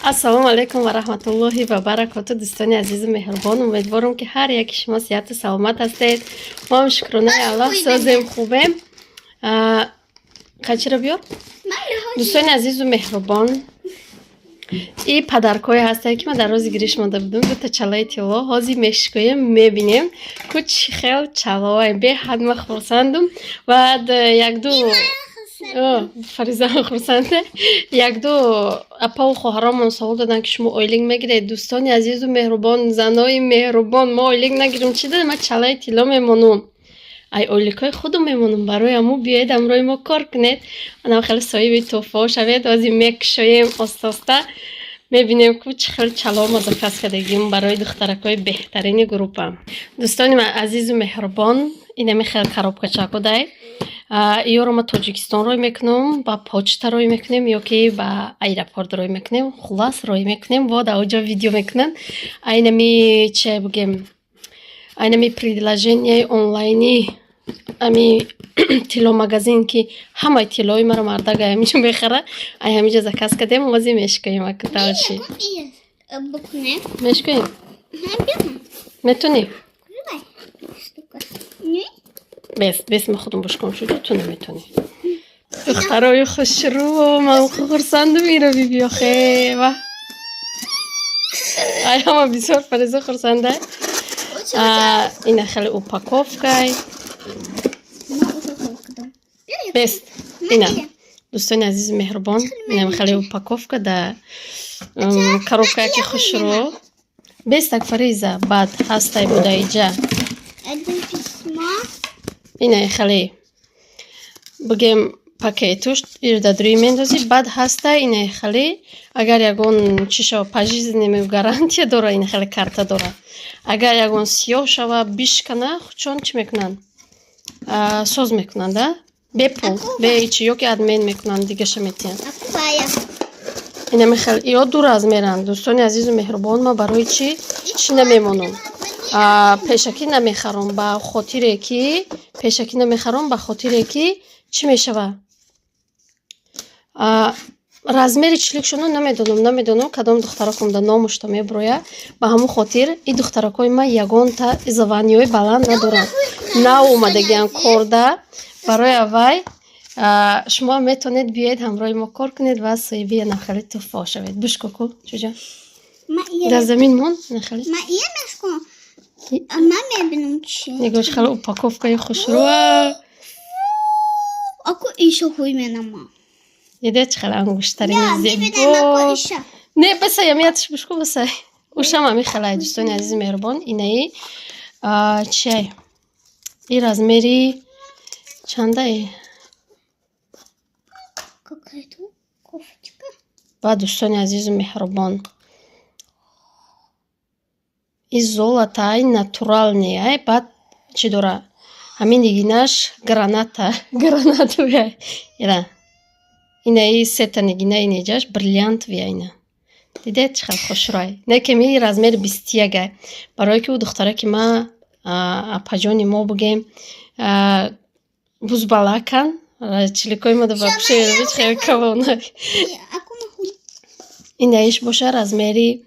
Ассалому алайкум ва раҳматуллоҳи ва баракоту, дӯстони азизу меҳрубон. Умедворам, ки ҳар яки шумо сиҳату саломат ҳастед. Мо ҳам, шукронаи Аллоҳ, созем, хубем. Қайчиро биёр. Дӯстони азизу меҳрубон, и подаркҳое ҳастанд, ки ман дар рӯзи гириш монда будам, дута чалаи тилло. Ҳозир мешикоем, мебинем, ку чӣ хел чалоае. Беҳад ман хурсандум. Баъд якду Фаризаам хурсанде. Якду апаву хоҳаромон савол доданд, ки шумо ойлик мегиред. Дӯстони азизу меҳрубон, занои меҳрубон, мо ойлик нагирем, чӣ додем? Ман чалаи тилло мемонум, ай ойликҳои худум мемонум. Барои ҳамун биёед, ҳамроҳи мо кор кунед, анам хеле соҳиби тӯҳфаҳо шавед. Ҳозир мекушоем, оста-оста мебинем, ку чӣ хел чало мо заказ кардагим барои духтаракҳои беҳтарини группа. Дӯстони азизу меҳрубон, инами хел коробкачакудай. Иёро ма Тоҷикистон рой мекунам, ба почта рой мекунем ё ки ба аэропорт рой мекунем. Хулас, рой мекунем, бо дар оҷо видео мекунанд. Айнами че бигем, айнами приложенияи онлайни, ами тилломагазин, ки ҳамаи тиллои маро мардага ҳаминҷо мехара, ай ҳаминҷо заказ кардем. Ҳозир мешикоем, акуталши мешикоем. Метонӣ? Бес, бес, ма худам бошком шуд, ту наметонӣ. Духтарои хушрӯ, ман хурсандум. Иро биби, охе, ва ай ҳама бисёр Фариза хурсанда. Ина хеле упаковкай. Бест, ина, дӯстони азизу меҳрубон, инам хеле упаковка да коробкаяки хушрӯ. Бестак, Фариза, баъд ҳастай будаиҷа. Ина хеле бигем, пакетуш ирдадрӯӣ мендозӣ. Баъд ҳаста ина хеле, агар ягон чӣ шава, пожизненная гарантия дора. Ина хеле карта дора. Агар ягон сиёҳ шава, бишкана, чон чӣ мекунанд? Соз мекунанд, а бепул, беҳичи, ё ки обмен мекунанд, дигаша метиҳанд. Инами хел ё ду размеранд. Дӯстони азизу меҳрубон, ман барои чӣ чӣ намемонам, пешакӣ намехарам? Ба хотире ки пешакӣ намехарам, ба хотире ки чӣ мешава, размери чиликшоно намедонам, кадом духтаракомда номушта мебурояд. Ба ҳамон хотир и духтаракҳои ман ягонта званиҳои баланд надоранд, нав омадагианд корда. Барои аввай шумо метавонед биёед, ҳамроҳи мо кор кунед ва соҳиби нахели туҳфаҳо шавед. Бишкоку, чуҷон дар замин мон нахели. Нигоҳ, хеле упаковкаи хушрӯа. Диде, чӣ хеле ангуштарини зебо. Не, басай, амиятш бишку, басай. Ушам ами хелай. Дӯстони азизи меҳрубон, инаи чиай? И размери чандае? Какая-то кофточка. Ва, дӯстони азизу меҳрубон, и золото ай, натуральный ай. Баъд чӣ дора? Ҳамин нигинаш граната, гранатовый. Ира, инаи сета нигина, инеҷаш бриллиантовый. Ина дидед, чӣ хел хушрӯай? Не ки ми размери 21-ай, барое ки ӯ духтараки ма, апаҷони мо бугем, бузбалакан. Чиликои ма вообще хеле калонай. Инаиш боша размери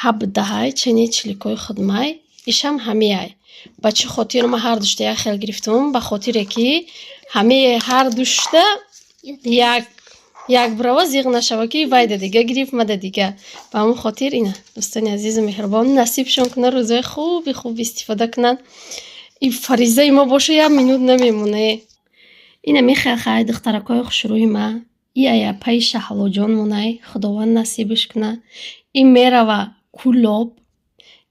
17-ай, чени чиликои худмай. Ишам ҳамиай. Ба чӣ хотир ма ҳар душта як хел гирифтум? Ба хотире ки ҳамаи ҳар душта як як бирава, зиғ нашава, ки вайда дига гирифт, мада дига. Ба ҳамон хотир ина, дӯстони азизу меҳрубон, насибшон кунад, рӯзои хуби хуб истифода кунанд. И Фаризаи мо боша, як минут намемоне. Ина мехел, духтаракҳои хушрӯи ма, и аяпаи Шаҳлоҷон монай, Худованд насибаш кунад. И мерава Кӯлоб,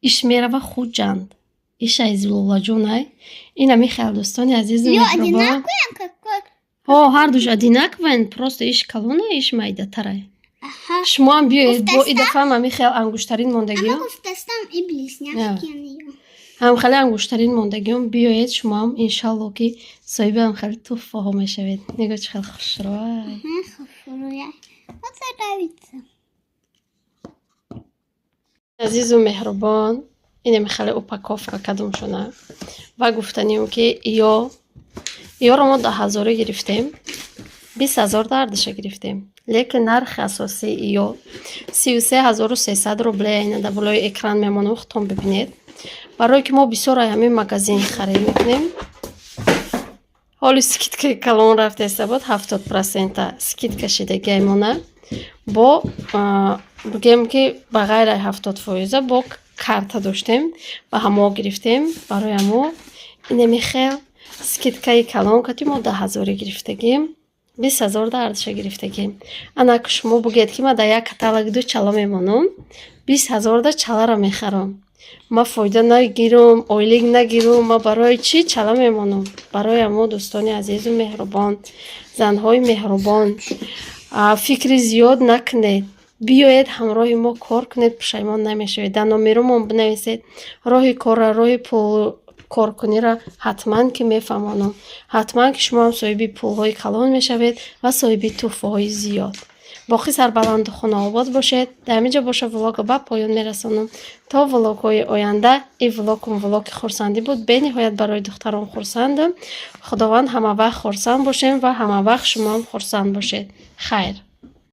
иш мерава Хуҷанд, иш ай Зулолаҷонай. Ина мехел, дӯстони азизу меҳрубон. Ҳо, ҳардуш одинаковаянд, просто иш калона, иш майдатарай. Шумоам биёед, бо и дафъаам ҳами хел ангуштарин мондагиё. Ҳам хеле ангуштарин мондагиём, биёед, шумоам, иншалло, ки соҳиби ҳам хеле туҳфаҳо мешавед. Нигоҳ, чӣ хел хушрӯай. Нравится. Азизу меҳрубон, инами хеле упаковка кадомшона. Ва гуфтанем, ки ё ёро мо 10 ҳазорӣ гирифтем. 20 000 дардиша гирифтем, лекин нархи асосии ё 33 300 рубле. Ина дар болои экран мемонам, худтон бибинед. Барое ки мо бисёр ай ҳамин магазин харид мекунем. Ҳоли скидкаи калон рафтеста буд, 70 процента скидка шидагиаймона. Бо бигем, ки ба ғайр ай 70 фоиза бо карта доштем, ба ҳамо гирифтем. Барои ҳамо инами хел скидкаи калон кати мо 10 ҳазорӣ гирифтагим, 20 000 да ардиша гирифтагим. Анаку шумо бигӯед, ки ман дар як каталог ду чало мемонам, 20 000 да чаларо мехарам. Ма фоида нагирам, ойлик нагирам, ма барои чӣ чала мемонам? Барои ҳамо, дӯстони азизу меҳрубон, занҳои меҳрубон, фикри зиёд накунед, биёед, ҳамроҳи мо кор кунед, пушаймон намешавед. Дар номеромон бинависед, роҳи корра, роҳи пул коркуниро ҳатман ки мефаҳмонам. Ҳатман ки шумо ҳам соҳиби пулҳои калон мешавед ва соҳиби тӯҳфаҳои зиёд. Боқӣ сарбаланду хонаобод бошед. Дар ҳамин ҷо боша, влога ба поён мерасонам. То влогҳои оянда. Ин влогум влоги хурсандӣ буд, бениҳоят барои духтарон хурсандам. Худованд ҳамавақт хурсанд бошем ва ҳамавақт шумоам хурсанд бошед. Хайр.